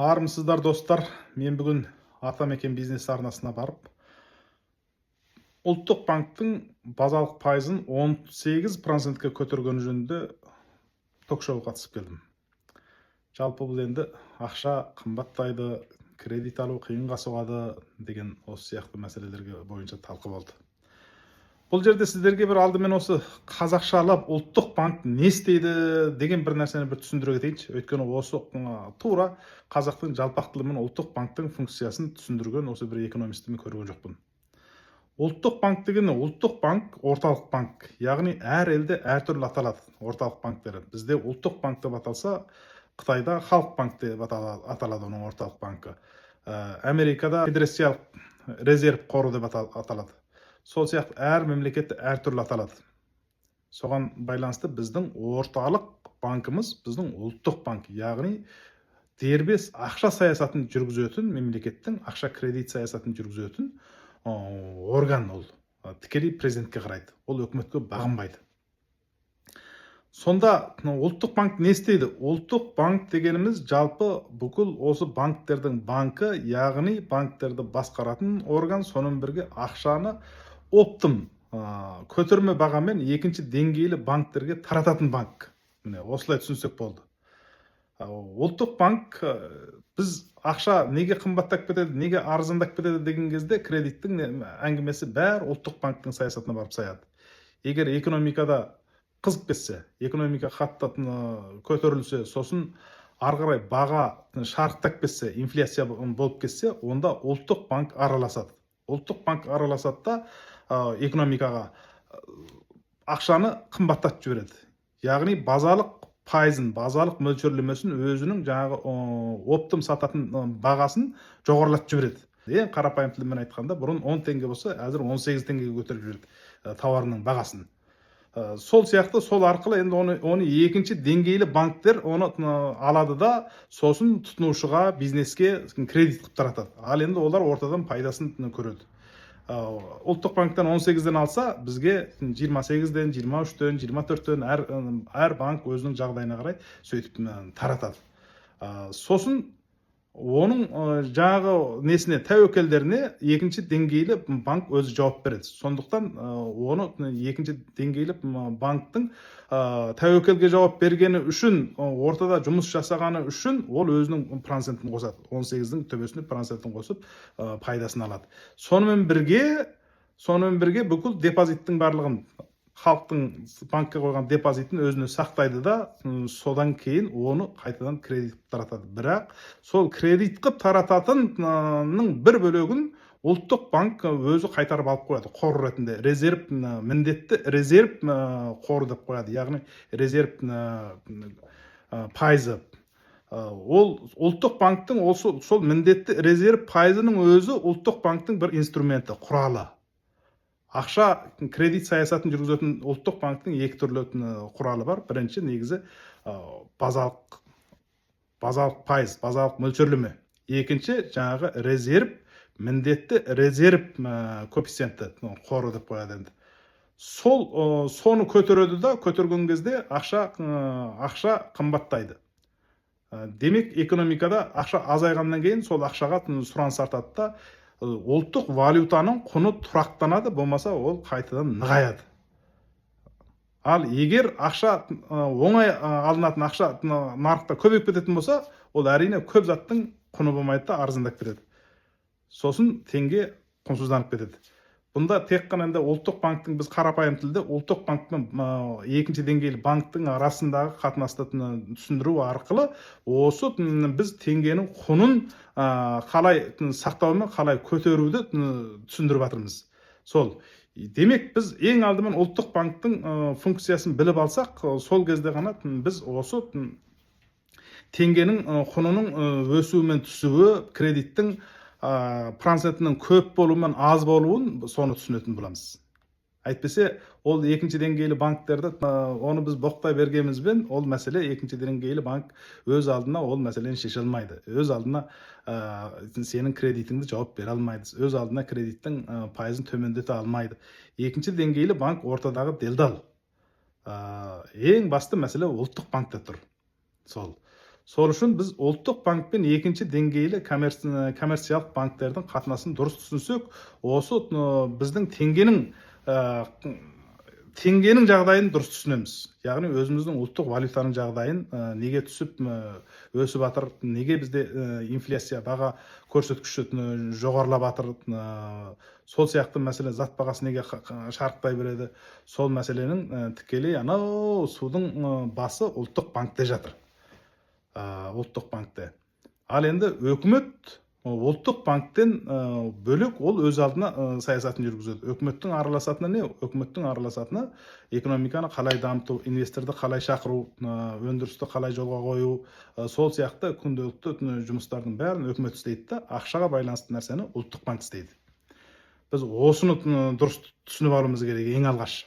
Армысыздар, достар! Мен бүгін «Атамекен бизнес» арнасына барып, Ұлттық банктің базалық пайызын 18%-ке көтергені жөнінде ток шоуға қатысып келдім. Жалпы, бұл енді ақша қымбаттайды, кредит алу қиынға соғады деген осы сияқты мәселелерге бойынша талқы болды. Бұл жерде сіздерге бір алдымен осы қазақшалап Ұлттық банк не істейді деген бір нәрсені бір түсіндіре кетейінші. Өйткені осы тура қазақтың жалпақ тілімен Ұлттық банктің функциясын түсіндірген осы бір экономистті мен көрген жоқпын. Ұлттық банк деген не? Ұлттық банк – орталық банк, яғни әр елде әртүрлі аталады орталық банктері. Бізде Ұлттық банк деп аталса, Қытайда Халық банк деп аталады оның орталық банкі. Америкада Федерациялық резерв қоры деп аталады. Сол сияқты әр мемлекетте әртүрлі аталады. Соған байланысты біздің орталық банкіміз, біздің Ұлттық банк, яғни дербес ақша саясатын жүргізетін, мемлекеттің ақша кредит саясатын жүргізетін орган. Ол тікелей президентке қарайды, ол өкіметке бағынбайды. Сонда мынау Ұлттық банк не істейді? Ұлттық банк дегеніміз жалпы бүкіл осы банктердің банкі, яғни банктерді басқаратын орган. Сонымен бірге ақшаны оптом, көтерме бағамен екінші деңгейлі банктерге тарататын банк. Міне, осылай түсінсек болды. Ұлттық банк, біз ақша неге қымбаттап кетеді, неге арзандап кетеді деген кезде, кредиттің әңгімесі бәрі Ұлттық банктің саясатына барып саяды. Егер экономикада қызып кетсе, экономика қатты көтерілсе, сосын ары қарай баға шарықтап кетсе, инфляция болып кетсе, онда Ұлттық банк араласады. Ұлттық банк араласады да, экономикаға ақшаны қымбаттатып жібереді, яғни базалық пайызын, базалық мөлшерлемесін, өзінің жаңағы оптом сататын бағасын жоғарылатып жібереді. Ең қарапайым тілмен айтқанда, бұрын 10 теңге болса, қазір 18 теңгеге көтеріп жібереді тауарының бағасын. Сол сияқты сол арқылы енді оны екінші деңгейлі банктер оны алады да, сосын тұтынушыға, бизнеске кредит қылып таратады. Ал енді олар ортадан пайдасын көреді. Ұлттық банктен 18-ден алса, бізге 28-ден, 23-тен, 24-тен, әр банк өзінің жағдайына қарай сөйтіп таратады. Сосын оның жаңағы несіне, тәуекелдеріне екінші деңгейлі банк өзі жауап береді. Сондықтан оны екінші деңгейлі банктің тәуекелге жауап бергені үшін, ортада жұмыс жасағаны үшін ол өзінің процентін қосады. 18-дің төбесіне процентін қосып, пайдасын алады. Сонымен бірге бүкіл депозиттің барлығын, халықтың банкке қойған депозитін өзіне сақтайды да, содан кейін оны қайтадан кредит қылып таратады. Бірақ сол кредит қылып тарататынның бір бөлігін Ұлттық банк өзі қайтарып алып қояды қор ретінде, резерв, міндетті резерв қоры деп қояды, яғни резерв пайызы. Ол Ұлттық банктің осы сол міндетті резерв пайызының өзі Ұлттық банктің бір инструменті, құралы. Ақша кредит саясатын жүргізетін Ұлттық банктің екі түрлі құралы бар. Бірінші, негізі, базалық пайыз, базалық мөлшерлеме. Екінші, жаңағы резерв, міндетті резерв коэффициенті, қоры деп қояды. Енді сол соны көтереді да, көтерген кезде ақша қымбаттайды. Демек, экономикада ақша азайғаннан кейін сол ақшаға сұраныс артады да, ұлттық валютаның құны тұрақтанады, болмаса ол қайтадан нығаяды. Ал егер ақша, оңай алынатын ақша нарықта көбейіп кететін болса, ол, әрине, көп заттың құны болмайды да, арзандап кетеді, сосын теңге құнсызданып кетеді. Бұнда тек қана енді Ұлттық банктің, біз қарапайым тілде Ұлттық банк пен екінші деңгейлі банктің арасындағы қатынасты түсіндіру арқылы осы біз теңгенің құнын қалай сақтау мен қалай көтеруді түсіндіріп жатырмыз. Сол, демек, біз ең алдымен Ұлттық банктің функциясын біліп алсақ, сол кезде ғана біз осы теңгенің құнының өсуі мен түсуі, кредиттің процентінің көп болуы мен аз болуын, соны түсінетін боламыз. Әйтпесе ол екінші деңгейлі банктерді, оны біз боқтай бергенімізбен, ол мәселе, екінші деңгейлі банк өз алдына ол мәселені шеше алмайды, өз алдына сенің кредитіңді жауап бере алмайды, өз алдына кредиттің пайызын төмендете алмайды. Екінші деңгейлі банк ортадағы делдал. Ең басты мәселе Ұлттық банкте тұр. Сол Сол үшін біз ұлттық банк пен екінші деңгейлі коммерциялық банктердің қатынасын дұрыс түсінсек, осы біздің теңгенің жағдайын дұрыс түсінеміз. Яғни өзіміздің ұлттық валютаның жағдайын, неге түсіп, өсіп жатыр, неге бізде инфляция, баға көрсеткіші жоғарылап жатыр, сол сияқты мәселе, зат бағасы неге шарықтай береді. Сол мәселенің тікелей анау судың басы ұлттық банкте жатыр. Ұлттық банкте. Ал енді өкімет ұлттық банктен бөлек, ол өз алдына саясатын жүргізеді. Өкіметтің араласатыны не? Өкіметтің араласатыны экономиканы қалай дамыту, инвесторды қалай шақыру, өндірісті қалай жолға қою, сол сияқты күнделікті жұмыстардың бәрін өкімет істейді да, ақшаға байланысты нәрсені ұлттық банк істейді. Біз осыны дұрыс түсініп алуымыз керек ең алғаш.